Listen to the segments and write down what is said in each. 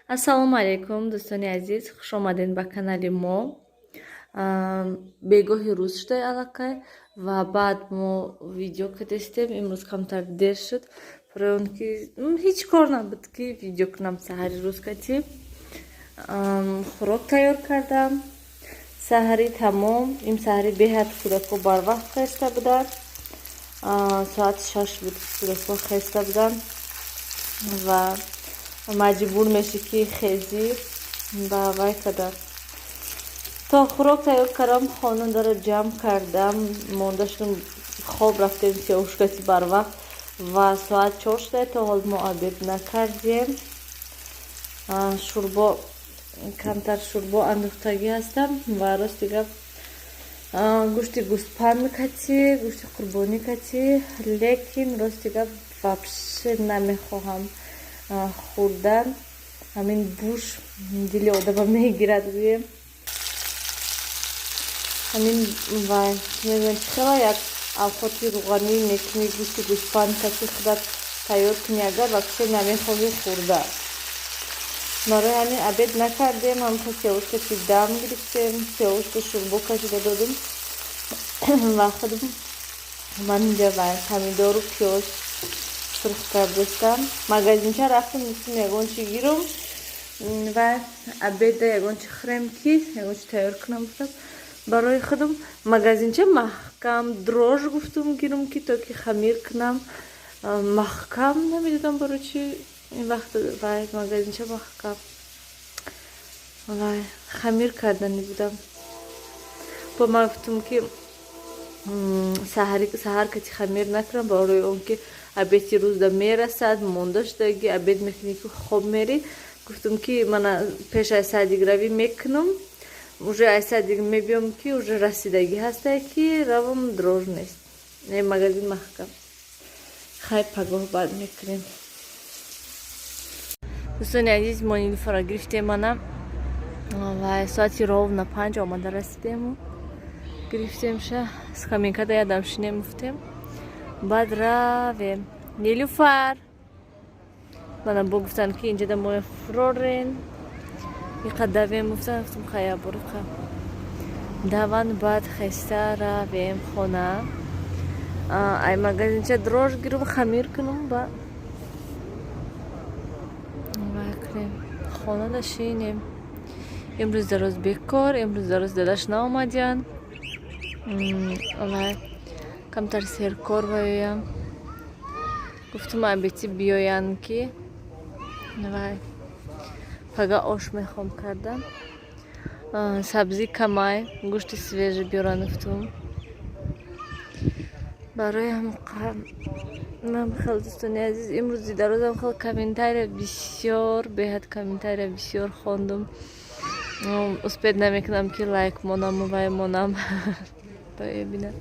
Ассалому алайкум, дӯстони азиз, хушомадед ба канали мо. Бегоҳи рӯз шуда аллакай ва баъд мо видео кардестем. Имрӯз камтар дер шуд, барои он ки ҳеҷ кор набуд, ки видео кунам. Саҳари рӯз кати хӯрок тайёр кардам. Саҳарӣ тамом. Ин саҳарӣ беҳад кӯдакҳо барвақт хеста буданд. Соати 6 буд, кӯдакҳо хеста буданд ва маҷбур мешӣ, ки хезӣ ба вай кардам. То хӯрок тайёр кардам, хонандаро ҷамъ кардам, монда шудам, хоб рафтем сиёҳушкати барвақт ва соат 4 шуда, то ҳол мо обед накардем. Шӯрбо, камтар шӯрбо андохтагӣ ҳастам ва рости гап, гӯшти гӯспанд кати, гӯшти қурбонӣ кати, лекин рости гап, вообще намехоҳам хӯрдан. Ҳамин буш дили одама мегирад, гӯем. Ҳамин вай мегӯям, чӣ хела як авқоти рӯғанӣ мекунӣ, гӯшти гӯспанд кати худат тайёр кунӣ, агар вообще намехоҳӣ хӯрда. Барои ҳамин обед накардем. Ҳамхел сиёвушкати дам гирифтем, сиёвушка шӯрбо кашида додум ва худам ман инҷа вай помидору пиёз сурх кардастам. Магазинча рафтам, гуфтам, ягон чи гирум ва обеда ягон чи хӯрем, ки ягон чи тайёр кунам, гуфтам барои худам. Магазинча маҳкам. Дрожжи гуфтум гирум, ки то ки хамир кунам, маҳкам. Намедонам, барои чи ин вақт вай магазинча маҳкам. Вай хамир карданӣ будам. Бо ман гуфтум, ки саҳар кати хамир накунам, барои он ки обеди рӯзда мерасад, монда шудаги, обед мекунӣ, ки хоб мерӣ. Гуфтум, ки мана пеш аз садик равӣ мекунам, уже аз садик мебиём, ки уже расидагӣ ҳастае, ки равам, дрожжи нест, не, магазин маҳкам. Хай, пагоҳ баъд мекунем. Дӯстони азиз, мо Нилуфара гирифтем мана ва соати ровно 5 омада расидему гирифтемша. Скамейкада ядам шинем, гуфтем, баъд равем. Нилуфар мана бо гуфтанд, ки инҷада моя фурорен, иқа давем, гуфтан. Гуфтам, хая бориқа даван, баъд хеста равем хона, ай магазинча дрожжи гирум, хамир кунум, ба вай кунем, хона шинем. Имрӯз дароз бекор, имрӯз дароз дадаш наомадиянд вай камтар серкор ваёям. Гуфтум, абети биёянд, ки вай пага ош мехоҳам кардан, сабзӣ камай, гӯшти свежий биёранд, гуфтум. Барои ман хел, дӯстони азиз, имрӯзи дарозам хел комментария бисёр, беҳад комментария бисёр хондум. Успеть намекунам, ки лайк монаму вай монам бибинам.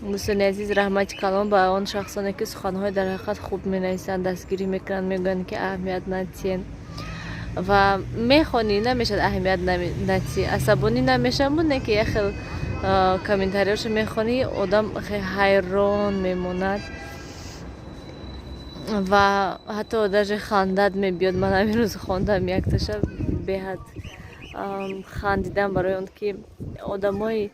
Дӯстони азиз, раҳмати калон ба он шахсоне, ки суханҳои дар ҳақиқат хуб менависанд, дастгирӣ мекунанд, мегӯянд, ки аҳамият натиҳен. Ва мехонӣ, намешавад аҳамият натиҳ, асабонӣ намешавам, не, ки як хел комментарияшо мехонӣ, одам ҳайрон мемонад ва ҳатто даже хандат мебиёд. Ман ҳамин рӯз хондам якташа, беҳад хандидам, барои он ки одамои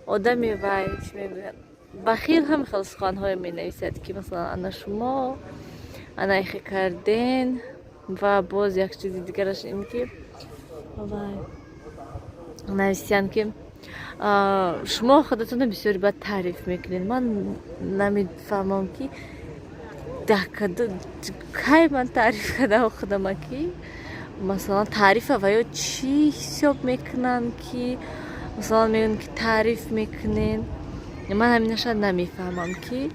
одами вай чӣ мегӯянд, бахил ҳам хел суханҳое менависад, ки масалан, ана шумо ана ихе карден. Ва боз як чизи дигараш ин, ки вай нависиянд, ки шумо худатонро бисёри бад таъриф мекунед. Ман намефаҳмам, ки кай ман таъриф кардам худама, ки масалан таърифа ва ё чӣ ҳисоб мекунанд, ки масалан мегӯянд, ки таъриф мекунед. Ман ҳаминаша намефаҳмам, ки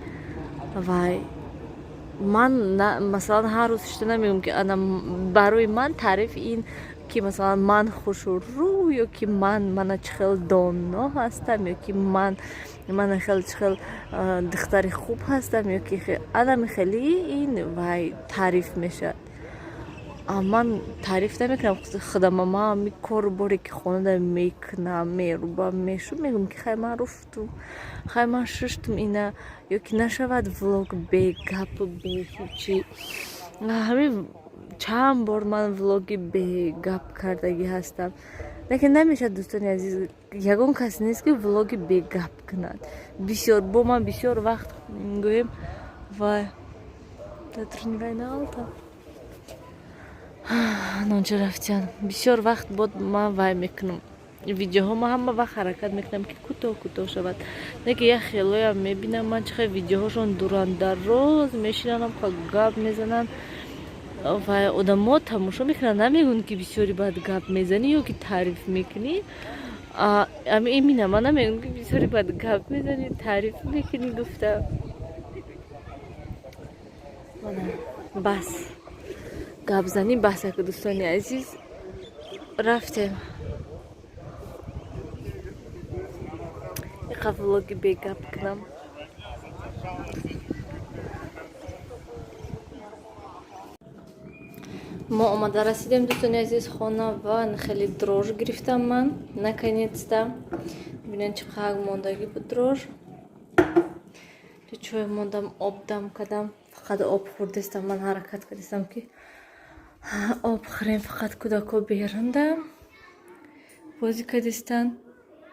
вай ман масалан ҳар рӯз шуда намегӯям, ки ана барои ман таъриф ин, ки масалан ман хушрӯ, ё ки ман мана чӣ хел доно ҳастам, ё ки ман мана хел чӣ хел духтари хуб ҳастам, ё ки анами хеле ин вай таъриф мешавад. Ман таъриф намекунам худама. Ман ҳами кору боре, ки хонада мекунам, мерубам, мешум, мегӯям, ки хай, ман руфтум, хай, ман шуштум ина, ё ки нашавад влог бе гапу бе ҳечи. Ҳамин. Чанд бор ман влоги бегап кардагӣ ҳастам, лекин намешавад, дӯстони азиз, ягон кас нест, ки влоги бегап кунад. Бисёр бо ман бисёр вақт гӯем, вай датрни вай наалта нонча рафтян. Бисёр вақт бод ман вай мекунам видеоҳо. Ман ҳама вақт ҳаракат мекунам, ки кӯтоҳ кӯтоҳ шавад, не ки як хелоям мебинам ман, чӣ хел видеоҳошон дурандароз мешинанам, гап мезананд ва одамо тамошо мекунанд, намегӯянд, ки бисёри баъд гап мезанӣ ё ки таъриф мекунӣ. Имина ман намегӯям, ки бисёри баъд гап мезанӣ, таъриф мекунӣ гуфта. Бас гапзанӣ, басаку, дӯстони азиз, рафтем. Иқа влоги бегап кунам. Мо омада расидем, дӯстони азиз, хона ва хеле дрожж гирифтам ман наконец-то. Бибинед, чӣ қадр мондагӣ буд дрожж. Чой мондам, об дам кардам, фақат об хӯрдестам. Ман ҳаракат кардистам, ки об хӯрем фақат. Кӯдако берунда бозӣ кардистанд,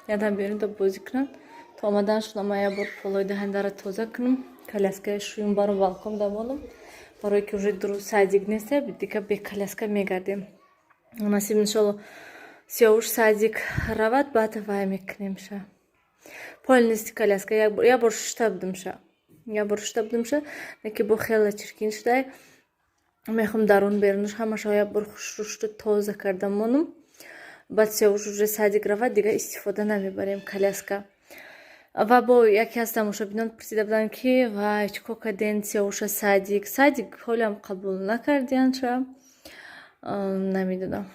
ядам берунда бозӣ кунанд. То омаданшона ман як бор полои даҳандаро тоза кунам, коляскаи шӯюм, баром балкон дамонам, барое ки уже дуруст садик нест, дига бе коляска мегардем. Насиб, иншолло, Сиёвуш садик равад, баъд вай мекунемша полностью коляска. Як бор шушта будумша, як бор шушта будумша, леки бо хеле чиркин шудай. Мехоҳам дарун берунаш ҳамаша як бор хушрӯшта тоза карда монам. Баъд Сиёвуш уже садик равад, дига истифода намебарем коляска. Ва бо яке аз тамошобинон пурсида буданд, ки вай, чӣ кор карден Сиёвуша садик? Садик ҳолиам қабул накардиянша. Намедонам,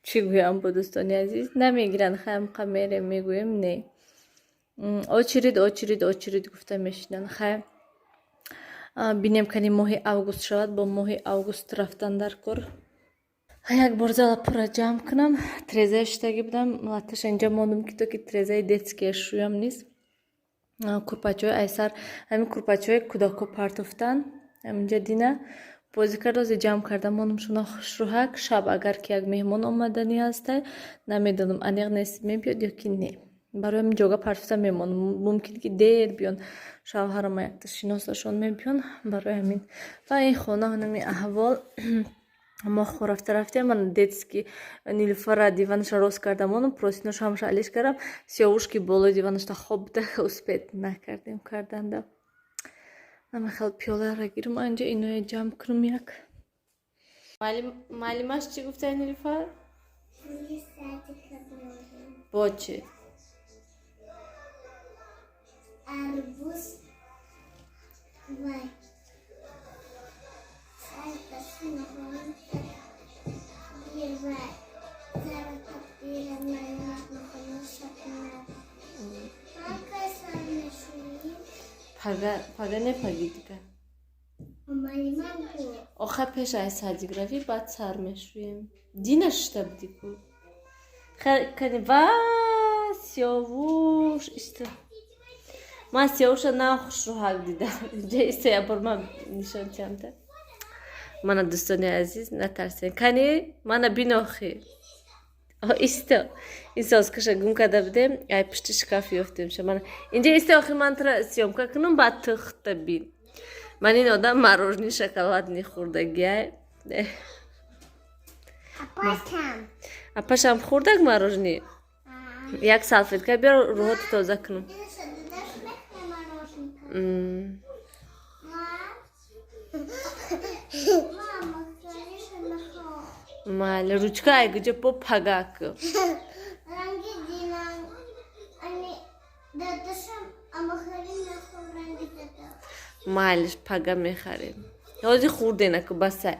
чӣ гӯям бо, дӯстони азиз, намегиранд. Хаямқа мерем, мегӯем, не, очередь, очередь, очередь гуфта мешинанд. Хай, бинем, кани моҳи август шавад, бо моҳи август рафтан дар кор. Як бор зала пурра ҷамъ кунам. Трезаи шуштагӣ будам, латташа инҷа мондум, ки то ки трезаи детския шӯям низ. Курпачаҳои айсар, ҳамин курпачаҳои кӯдако партофтан ҳаминҷа, дина бозӣ карда, озе ҷамъ карда мондум шуна хушрӯҳак. Шаб агар ки як меҳмон омаданӣ ҳастай, намедонам, аниқ нест, мебиёд ё ки не, барои ҳамин ҷога партофта мемонам. Мумкин ки дер биён, шавҳарама якта шиносашон мебиён, барои ҳамин. Ва ин хона ҳанами аҳвол. Мо рафта рафтем, ман детский Нилуфара диванаша рост карда мондум, простынош ҳамаша алиш кардам. Сиёвуш ки болои диванашта хоб буда, успеть накардем карданда. Намехел пиёларо гирм, анҷа иноя ҷамъ кунам. Як маълимаш чӣ гуфта, Нилуфар? Бо чӣ? Арбуз вай. Пага не, паги дига. Охир пеш ай садик равӣ, баъд сар мешӯем. Дина шишта будӣ ку. Кани ва Сиёвуш иста. Ман Сиёвуша на хушрӯҳак дидам. Инҷа иста, як бор ман нишон тиҳамта. Мана, дӯстони азиз, натарсен. Кани мана бинохи. Исто. Ин соскаша гум карда будем, ай пушти шкаф ёфтемша. Мана инҷа исто, охи ман тура съёмка кунам, баъд тухта бин. Ман ин одам мороженое шоколадный хӯрдагиай. Апашам хӯрдак мороженое. Як салфетка биёр, рӯҳото тоза кунам. Майли, ручка ай куҷо по пагак. Ранги динан ани дадашам амахари мехом ранги дада. Майлиш, пага мехарем. Ҳозир хӯрденаку, басай.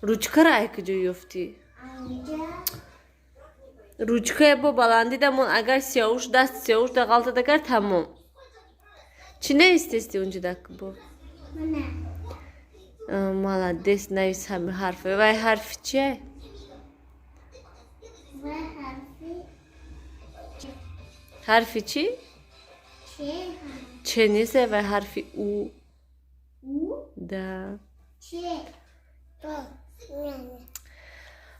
Ручкаро ай куҷо ёфтӣ? Ручкае бо баландӣ дамон, агар Сиёвуш даст Сиёвуш да ғалтад, агар тамом. Чӣ навистести унҷа бо? Молодец, навис ҳами ҳарфе. Вай ҳарфи чие? Ҳарфи чӣ? Че нест, вай ҳарфи у. Да. Чи? То. Не.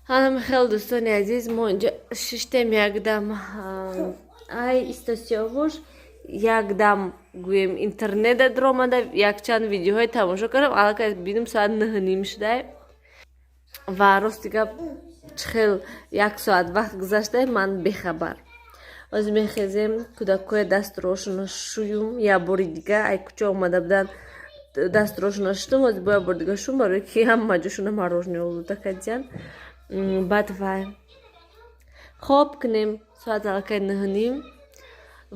Ҳанами хел, дӯстони азиз, мо инҷа шиштем якдам, ай истосиёвуш якдам гӯем, интернета даромада, якчанд видеоҳои тамошо кардам. Аллакай бинум, соат 9:30 шудай ва рости гап, чӣ хел як соат вақт гузаштай, ман бехабар. Ҳозир мехезем, кӯдакҳоя дасту шӯюм. Як бори дига ай кӯча омада будан, дасту шутум, ҳозир бо як бори дига шум, барои ки ҳама ҷошона мороженое олуда кардиян. Баъд вай хоб кунем. Соат аллакай 9:30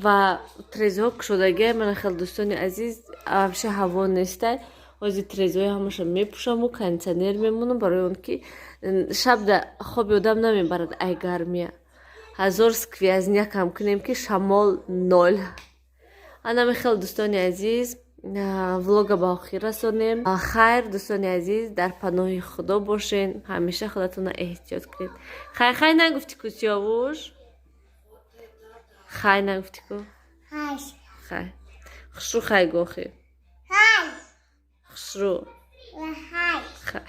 ва трезҳо кушодагия. Мана хел, дӯстони азиз, вообще ҳаво нестай. Ҳозир трезҳои ҳамаша мепӯшаму кондитсионер мемонам, барои он ки шабда хоби одам намебарад ай гармия. Ҳазор сквозняк ҳам кунем, ки шамол ноль. Анами хел, дӯстони азиз, влога ба охир расонем. Хайр, дӯстони азиз, дар паноҳи Худо бошен, ҳамеша худатонро эҳтиёт кунед. Хай, хай нагуфтӣ ку, Сиёвуш, хай нагуфтӣ ку? Хай. Хай, хушрӯ, хай гохи. Хай. Хушрӯ. Хай. Хай.